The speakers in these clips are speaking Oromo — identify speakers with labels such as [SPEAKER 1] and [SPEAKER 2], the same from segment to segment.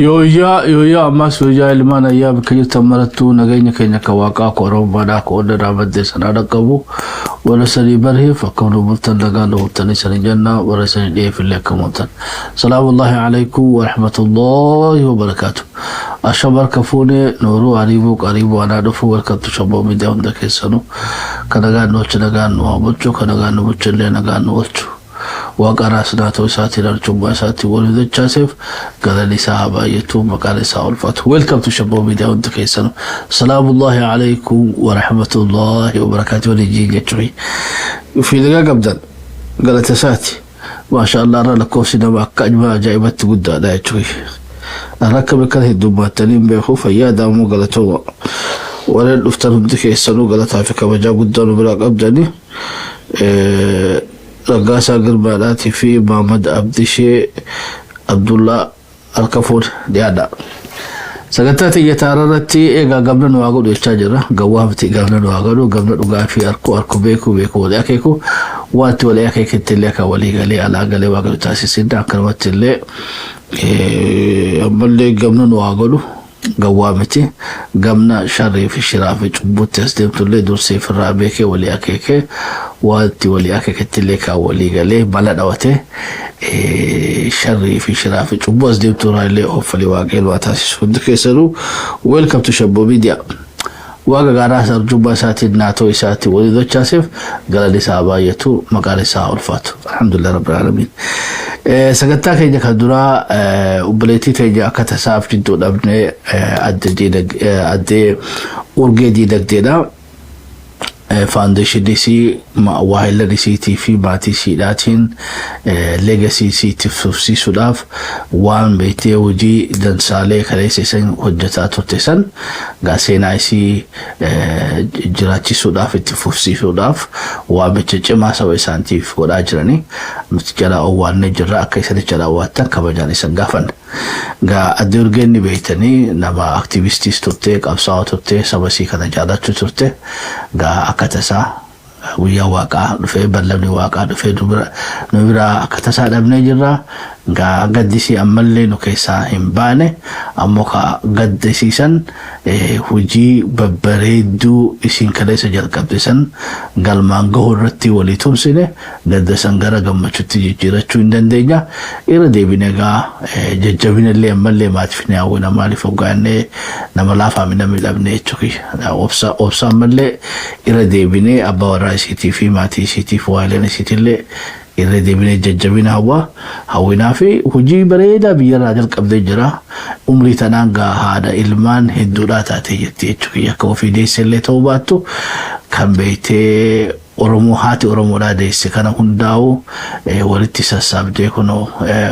[SPEAKER 1] Yooyyaa yooyyaa, ammas yooyyaa. Ilmaan ayyaa, bakka jirtan marattuu nageenya keenya kan waaqaa ko Oromoodhaa ko onnee dhaabaddee sanaa dhaqqabu. Warra sanii barheef akkam nu bultan? Nagaa nu bultanii sanii jenna. Warra sanii dhiyeef illee akkam bultan? Salaamullahi alaikum wa rahmatullahi wa barakaatu. Asham, harka fuune, nooruu, ariibuu qariibuu, anaa dhufu. Welcome to Shaboo Miidiyaa. Hunda keessanuu kan nagaan nu oolchu nagaan nu haa bulchu, kan nagaan nu bulchu illee nagaan nu oolchu. Waaqa raasnaa ta'uu isaatiin, arjummaa isaatiin wal hojjechaaseef galanni isaa haa baay'atu, maqaan isaa ulfaatu. Welcome to Shabboo Miidiyaa hundi keessanu. Salaamullahi alaikum wa rahmatullahi wa barakaatu waliin jechuun. Fiilagaa qabdan galata isaati. Maasha Allah, irra lakkoofsi nama akka ajaa'ibatti guddaadha jechuudha. Akka bakka heddummaatanii hin beeku, fayyaa daamuu, galatooma. Warreen dhuftan hundi keessanuu galataa fi kabajaa guddaa nu biraa qabdanii. Raggaasaa Girmaadhaatii fi Mahamad Abdishee Abdullaa, harka fuudhe, dhiyaadha. Sagantaa xiyyataa irratti egaa gamna nu haa godhu jechaa jirra. Gawwaa miti, gamna nu haa godhu, gamna dhugaa fi harkuu harku, beekuu beekuu, walii akeeku, wanti walii akeeketti illee akka walii galee alaa galee waa galu taasisinna. Akkanumatti illee ammallee gamna nu haa godhu, gawwaa miti. Gamna sharrii fi shiraa fi cubbutti as deemtullee dursee ofirraa beekee, walii akeekee, wanti walii akeeketti illee kan walii galee mala dhawatee sharrii fi shiraa fi cubbuu as deemtu irraa illee hoffalee waaqayyoon waa taasisu. Hundi keessanuu welcome to Shabboo Media. Waaqa gaaraa arjummaa isaatiin, naatoo isaatiin walii dochaaseef galanni isaa baay'atu, maqaan isaa ulfaatu. Alhamdulillah rabbil alamin. Sagantaa keenya kan duraa obboleettii teenya akka tasaaf jidduu dhabnee, addee Urgee Diinagdeedha. Foundationii isii, waahillan isiitii fi maatii isiidhaatiin legacy isiitiif fufsiisuudhaaf waan beektee hojii dansaalee kaleessa isan hojjetaa turte san gaa seenaa isii jiraachisuudhaaf, itti fufsiisuudhaaf waamicha cimaa saba isaaniitiif godhaa jiranii nuti jalaa owwaannee jirra. Akka isaan jalaa owwaattan kabajaan isan gaafanna. Gaa addee Urgeen ni beektanii, nama activistiis turte, qabsaa'aa turte, saba isii kana jaallachuu turte. Gaa akka tasaa guyyaa waaqaa dhufee, ballamni waaqaa dhufee nu biraa akka tasaa dhabnee jirra. Gaa gaddisii ammallee nu keessaa hin baane. Ammoo ka gaddisiisan hojii babbareedduu isiin kaleessa jalqabde san galmaan gahuu irratti walii tumsine gadda san gara gammachuutti jijjiirachuu hin dandeenya. Irra deebine gaa jajjabina illee ammallee maatiif ni hawwina. Maaliif hoggaannee nama laafaa namni dhabne jechuudha. Obsa obsa ammallee irra deebinee abbaa warraa isiitii fi maatii isiitiif waaleen isiitillee irra deebinee jajjabina hawwa hawwinaa fi hojii bareedaa biyyarraa jalqabdee jira. Umrii tanaan gaa haadha ilmaan hedduudhaa taatee jirti jechuudha. Akka ofii deesse illee ta'uu baattu, kan beektee Oromoo, haati Oromoodhaa deesse kana hundaa'u walitti sassaabdee kunoo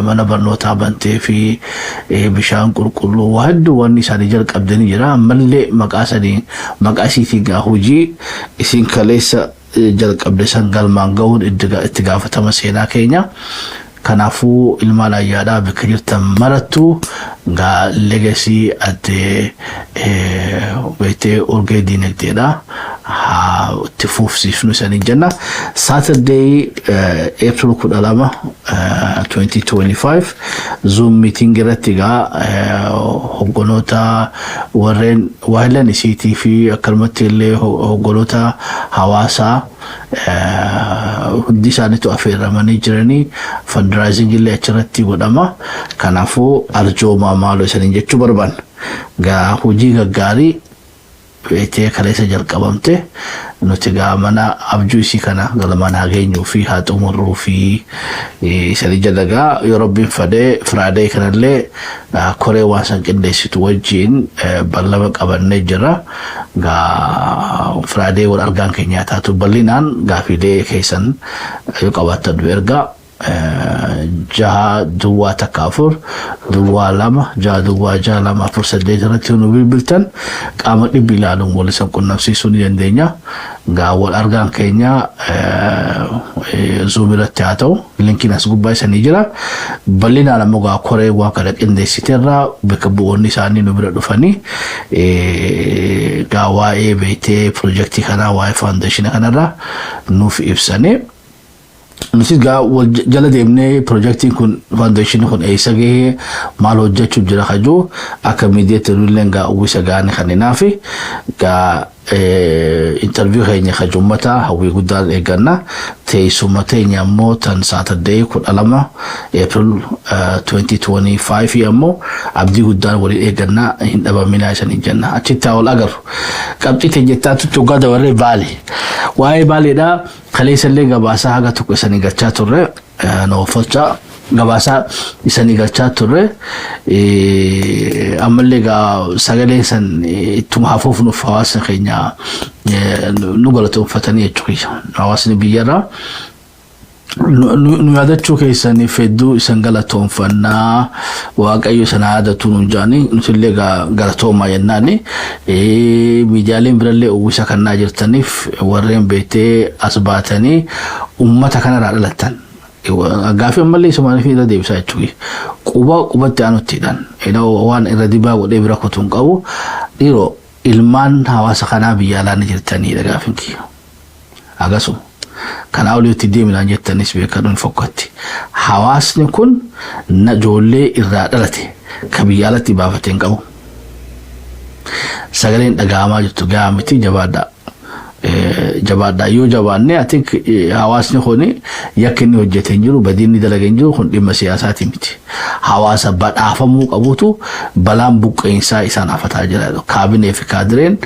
[SPEAKER 1] mana barnootaa bantee fi bishaan qulqulluu waa hedduu wanni isaanii jalqabdanii jira. Ammallee maqaa sanii, maqaa isiitiin gaa hojii isiin kaleessa jalqabde san galmaan gahuun itti gaafatama seenaa keenya. Kanaafuu ilmaan ayyaadhaa, bakka jirtan marattu gaa legacy addee beektee Urgee Diinagdeedha. Haa itti fufsiifnu isanii jenna. Saturday, April 12, 2025 Zoom meeting irratti gaa hogganoota warreen waahilan isiitii fi akkanumatti illee hogganoota hawaasaa hundi isaaniitu affeeramanii jiranii, fundraising illee achirratti godhama. Kanaafuu arjoomaa maaloo isaniin jechuu barbaanna. Gaa hojii gaggaarii beektee kaleessa jalqabamte nuti gaa mana abjuu isii kana galmaan haa geenyuu fi haa xumurruu fi isanii jala. Gaa yoo rabbiin fadhee Friday kanallee koree waan san qindeessitu wajjiin ballama qabannee jira. Gaa Friday wal argaan keenyaa taatu bal'inaan gaafiilee keessan yoo qabaattan nu ergaa. 601 14 02 6 06 248 irratti nu bilbiltan, qaama dhibbi ilaaluun wal isan qunnamsiisuu ni dandeenya. Gaa wal argaan keenya Zoom irratti haa ta'u, linkiin as gubbaa isanii jira. Bal'inaan ammoo gaa koree waan kana qindeessiteerraa bakka bu'oonni isaanii nu bira dhufanii gaa waa'ee beektee pirojektii kanaa, waa'ee foundationa kanarraa nuuf ibsanii. Nutis gaa wal jala deemnee pirojektiin kun, foundationii kun eessa gahee, maal hojjechuu jira kajuu akka miidiyaatti nullee gaa uwwisa gaanii kanninaafi gaa interview keenya kaju ummata hawwii guddaan eegganna. Teessuma teenya ammoo tan Saturday 12 April 2025 ammoo abdii guddaan waliin eegganna, hin dhabaminaa isanii jenna. Achitti haa wal agarru. Qabxii teenya waggaa dabarree Baale. Waa'ee Baaleedhaa kaleessallee gabaasaa haga tokko isanii galchaa turre, na uffachaa gabaasaa isanii galchaa turre. Ammallee gaa sagaleen san ittuma hafuuf nuuf hawaasni keenya nu galatoonfatanii jechuudha. Hawaasni biyyarraa nu yaadachuu keessaniif hedduu isan galatoonfannaa, Waaqayyo sana yaadatu nuun jaanii, nutillee galatoomaa jennaani. Miidiyaaleen birallee uwwisa kannaa jirtaniif, warreen beektee as baatanii ummata kanarraa dhalattan. Gaafii ammallee isumaaniif irra deebisaa jechuudha. Quba qubatti aanuttiidhaan waan irra dibaa godhee bira kutuu hin qabu. Dhiiroo, ilmaan hawaasa kanaa biyya alaa ni jirtaniidha gaafiin kiyya. Akkasuma. Kanaa olitti deeminaan jettanis beekanuun fokkatti. Hawaasni kun na ijoollee irraa dhalate ka biyya alatti baafatee hin qabu. Sagaleen dhaga'amaa jirtu gahaa miti, jabaadhaa. Jabaadhaa. Yoo jabaanne, ati hawaasni kun yakki inni hojjete hin jiru, badii inni dalage hin jiru, kun dhimma siyaasaati miti. Hawaasa badhaafamuu qabutu balaan buqqeensaa isaan hafataa jira. Kaabinee fi kaadireen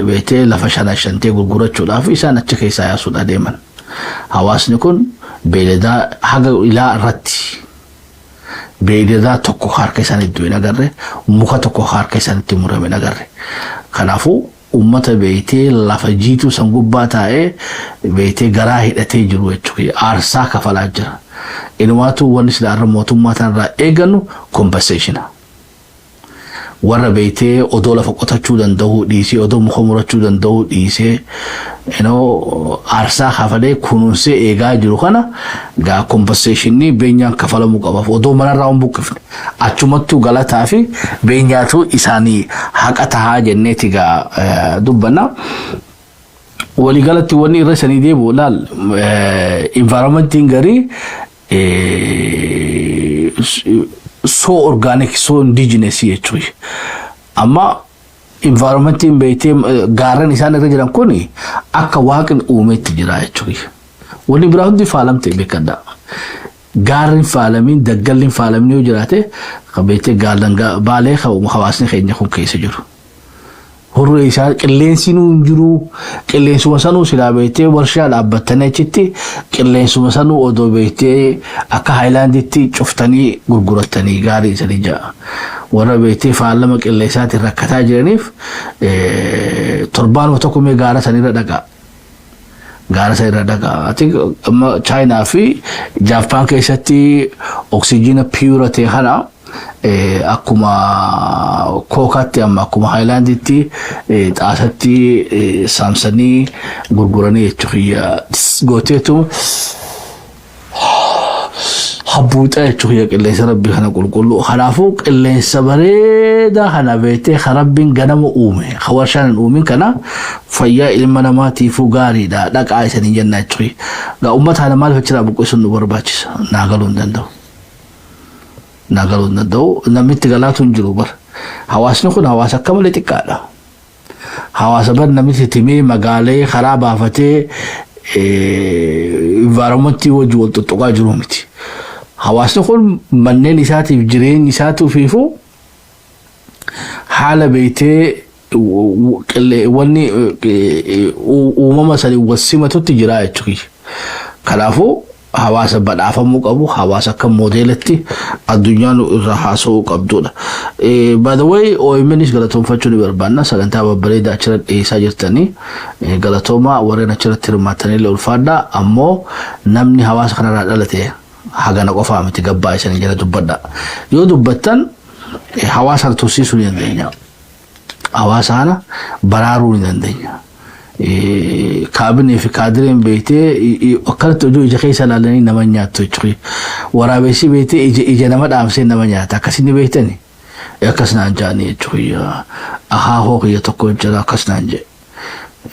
[SPEAKER 1] beektee lafa shana shantee gurgurachuudhaaf isaan achi keessaa yaasuudha deeman. Hawaasni kun beeyladaa haga ilaa irratti beeyladaa tokko harka isaanitti hin agarre, muka tokko harka isaanitti murame hin agarre. Kanaafuu ummata beeytee lafa jiituu san gubbaa taa'ee beeytee garaa hidhatee jiru jechuudha. Aarsaa kafalaa jira. Inumaatu wanni sila irra mootummaa tanarraa eegannu compensation. Warra beeytee odoo lafa qotachuu danda'uu dhiisee, odoo muka murachuu danda'uu dhiisee, aarsaa kafalee kunuunsee eegaa jiru kana gaa compensationii beenyaan kafalamuu qabaaf, odoo manarraa hin buqqifne achumattuu galataa fi beenyaatu isaanii haqa tahaa jenneeti gaa dubbanna. Waliigalatti wanni irra isanii deebi'u, laal, environmentiin garii so organic, so indigenous jechuudha. Amma environmentiin beektee gaarran isaan irra jiran kun akka Waaqni uumetti jira jechuudha. Wanni biraa hundi faalamte beekadha. Gaarri hin faalamiin, daggalli hin faalamin yoo jiraate, beektee gaallan Baalee hawaasni keenya kun keessa jiru. Hurree isaa qilleensi nuu hin jiru, qilleensuma sanuu silaa beektee warshaa dhaabbattanii achitti qilleensuma sanuu odoo beektee akka haayilaanditti cuftanii gurgurattanii gaarii isanii ja'a. Warra beektee faallama qilleensaatiin rakkataa jiraniif torbaanuma tokko mee gaara sanirra dhaqaa. Gaara sanirra dhaqaa. Ati amma Chaayinaa fi Jaappaan keessatti oksijiina pure ta'e kana akkuma kookaatti, amma akkuma haayilaanditti xaasatti saamsanii gurguranii jechuudha. Gooteetu habbuuxa jechuudha qilleensa Rabbii kana qulqulluu. Kanaafuu qilleensa bareedaa kana beektee kan Rabbiin ganama uume, kan warshaan hin uumin kana, fayyaa ilma namaatiifuu gaariidha, dhaqaa isanii jenna jechuudha. Gaa uummata kana maaliif achirraa buqqisuun nu barbaachisa? Naa galuu hin danda'u. Naa galuu hin danda'u. Namni itti galaatu hin jiru bara. Hawaasni kun hawaasa akka malee xiqqaadha. Hawaasa bar namni titimee magaalee karaa baafatee environmentii wajji wal tuttuqaa jiru miti. Hawaasni kun manneen isaatiif jireenyi isaatiifiifuu haala beektee wanni uumama sanii wal simatutti jira jechuudha. Kanaafuu hawaasa badhaafamuu qabu, hawaasa akka moodeelatti addunyaan irraa haasa'uu qabdudha. By the way, OMNs galatoonfachuu ni barbaanna. Sagantaa babbareedaa achirratti dhiyeessaa jirtanii galatooma, warreen achirratti hirmaatanii illee ulfaadha. Ammoo namni hawaasa kanarraa dhalate hagana qofaa miti, gabbaa isanii jala dubbadha. Yoo dubbattan hawaasa kana tursiisuu ni dandeenya. Hawaasa kana baraaruu ni dandeenya. Kaabinee fi kaadireen beektee akkanatti oduu ija keessa ilaalanii nama nyaattu jechuudha. Waraabessi beektee ija nama dhaamsee nama nyaata, akkasii beektani. Akkas naan jaanii jechuudha. Ahaahoo kiyya tokko jira, akkas naan jedhe.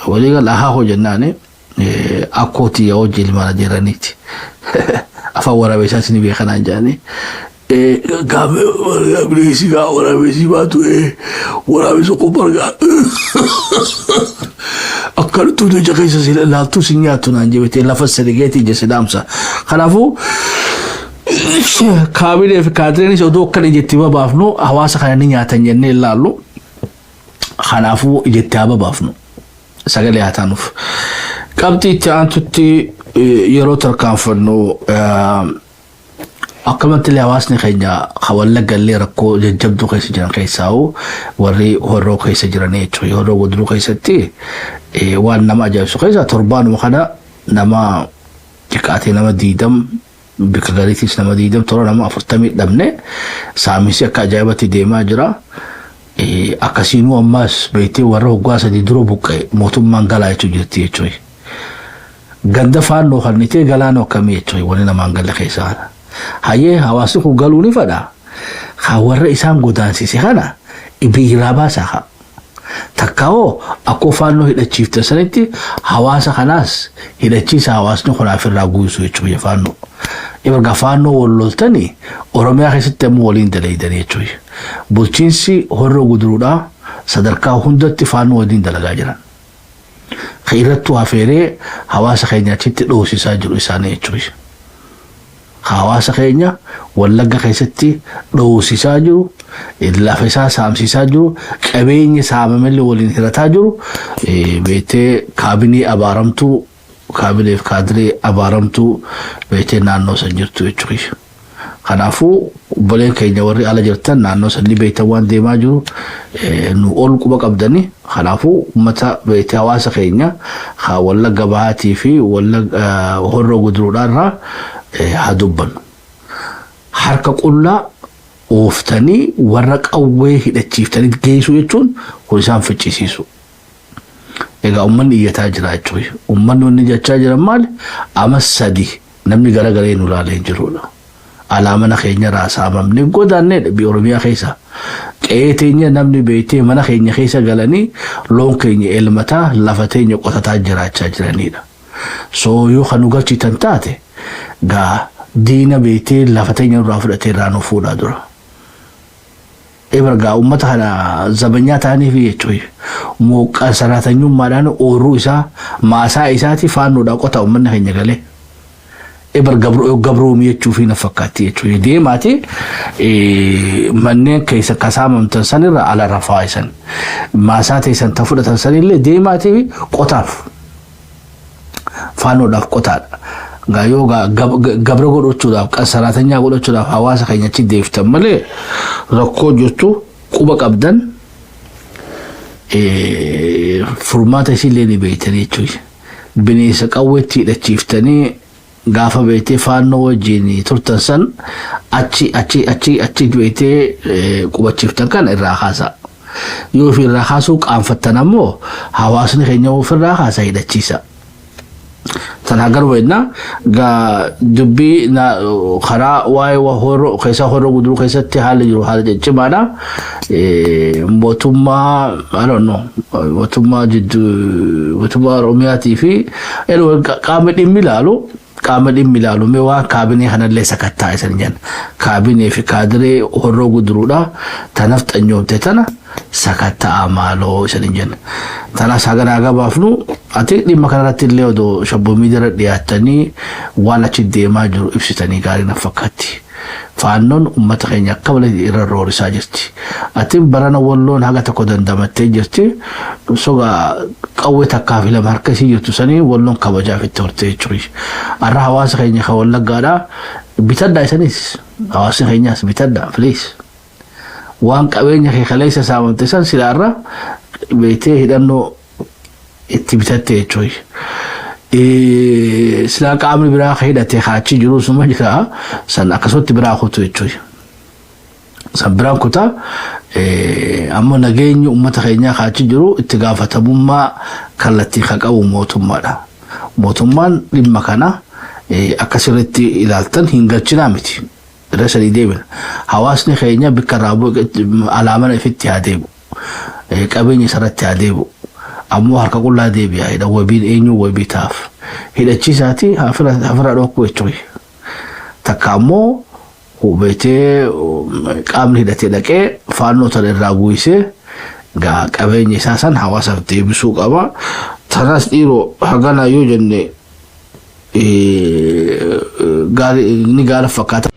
[SPEAKER 1] Waliigal ahaahoo jennaani. Akkootii yaa hojii ilmaan adeeraniiti. Afaan waraabeessaas ni beekanaan jedhanii. Gaafa bineensi gaa waraabessi baatu waraabessa qofa argaa. Akka tuutu ija keessa si ilaaltu si nyaattu naan jebete lafa sadigeeti ija si dhaamsa. Kanaafuu kaabinee fi kaadireenis odoo akkana ijatti babaafnu hawaasa kana ni nyaatan jennee ilaallu. Kanaafuu ijatti haa babaafnu. Sagalee haa taanuuf. Qabxii itti aantutti yeroo tarkaanfannu, akkamatti illee hawaasni keenya Wallagga illee rakkoo jajjabduu keessa jiran keessaa'u warri Horroo keessa jiran jechuudha. Horroo Guduruu keessatti waan nama ajaa'ibsu keessa torbaanuma kana nama xiqqaatee nama 20, bikka gariitis nama 27, nama 40 dhabne. Saamisi akka ajaa'ibatti deemaa jira. Akkasiinuu ammaas beektee warra waggaa 3 dura buqqa'e mootummaan galaa jechuu jirti jechuudha. Ganda Faannoo kannitee galaanoo akkamii jechuudha wanni namaan galle keessaa. Hayyee, hawaasni kun galuu ni fedha. Haa warra isaan godaansise kana biyyirraa baasaa haa. Takka hoo akkoo Faannoo hidhachiifte sanitti hawaasa kanaas hidhachiisa, hawaasni kunaaf irraa guusu jechuudha Faannoo. Egaa Faannoo wal loltanii Oromiyaa keessatti ammoo waliin dalaydanii jechuudha. Bulchiinsi Horroo Guduruudhaa sadarkaa hundatti Faannoo waliin dalagaa jiran. Kan irrattuu hafeeree hawaasa keenya achitti dhoosisaa jiru isaanii jechuudha. Hawaasa keenya Wallagga keessatti dhoosisaa jiru, lafa isaa saamsisaa jiru, qabeenya saamamellee waliin hirataa jiru, beektee kaabinee abaaramtuu, kaabineef kaadiree abaaramtuu beektee naannoo san jirtu jechuudha. Kanaafuu obboleen keenya warri ala jirtan naannoo san beektan waan deemaa jiru nu ol quba qabdani. Kanaafuu uummata beektee hawaasa keenya haa Wallagga Bahaatii fi Wallagga Horroo Guduruudhaarraa haa dubbannu. Harka qullaa ooftanii warra qawwee hidhachiiftanii geessuu jechuun kun isaan ficcisiisu. Egaa uummanni iyyataa jira jechuudha. Uummanni wanni jechaa jiran maali? Ama 3 namni garagalee nu ilaalee hin jirudha. Alaa mana keenya irraa saamamnee godaanneedha biyya Oromiyaa keessa. Qe'ee teenya namni beektee mana keenya keessa galanii loon keenya elmataa, lafa teenya qotataa jiraachaa jiranidha. So yoo kan nu galchitan taate gaa diina beektee lafa teenya nurraa fudhatee irraa nu fuudhaa dura. Ebar gaa uummata kana zabanyaa ta'aniif jechuudha. Mooqqaa saraatanyummaadhaan oorruu isaa, maasaa isaati Faannoodhaa qota uummanni keenya galee. Ebar gabroomii jechuufi na fakkaatti jechuudha. Deemaati manneen keessa kasaamamtan sanirra ala rafaa isan. Maasaa teessan ta fudhatan sanillee deemaati qotaaf. Faannoodhaaf qotaadha. Gaa yoo gabra godhachuudhaaf, saraatanyaa godhachuudhaaf hawaasa keenya achi deeftan malee rakkoo jirtu quba qabdan, furmaata isiillee ni beektan jechuudha. Bineensa qawweetti hidhachiiftanii gaafa beektee Faannoo wajjin turtan san achi achi achi achi beektee qubachiiftan kan irraa kaasa. Yoo ofirraa kaasuu qaanfattan ammoo hawaasni keenya ofirraa kaasa, hidhachiisa. Tanaa garuu jennaa gaa dubbii karaa waa'ee Horroo keessaa, Horroo Guduruu keessatti haalli jiru haala ciccimaadha. Mootummaa, I don't know, mootummaa jidduu mootummaa Oromiyaatii fi qaama dhimmi ilaalu, qaama dhimmi ilaalu mee waan kaabinee kanallee sakattaa isan jenna. Kaabinee fi kaadiree Horroo Guduruudha. Tanaaf xanyoomte tana sakatta'aa maaloo isan jenna. Tanaas haganaa gabaafnu ati dhimma kanarratti illee odoo shabboo miidiyaa dhiyaattanii waan achi deemaa jiru ibsitanii gaarii na fakkaatti. Faannoon uummata keenya akka malee irra roorisaa jirti. Ati barana Walloon haga tokko dandamattee jirti. Soga qawwee takkaa fi lama harka isii jirtu sanii Walloon kabajaaf itti hortee jechuudha. Har'a hawaasa keenya kan Wallaggaadhaa bitadhaa, isanis hawaasni keenyaas bitadhaa, please. Waan qabeenya kee kaleessa saamamte san silaarra beektee hidhannoo itti bitatte jechuudha. Silaa qaamni biraa ka hidhate kaachi jiru suma jira, san akkasumatti biraa kutu jechuudha. San biraan kutaa ammoo nageenyi uummata keenyaa kaachi jiru itti gaafatamummaa kallattii kan qabu mootummaadha. Mootummaan dhimma kana akka sirriitti ilaaltan hin galchinaa miti. Irra sadii deebina. Hawaasni keenya bikka irraa alaamana ifitti haa deebi'u. Qabeenya isarratti haa deebi'u. Ammoo harka qullaa deebi'a hidha wabiin eenyu wabii taaf. Hidhachiisaati hafira dhokkuu jechuudha. Takka ammoo hubatee qaamni hidhatee dhaqee faannoo tana irraa bu'isee gaa qabeenya isaa san hawaasaaf deebisuu qaba. Tanas dhiiroo hagana yoo jenne ni gaara fakkaata.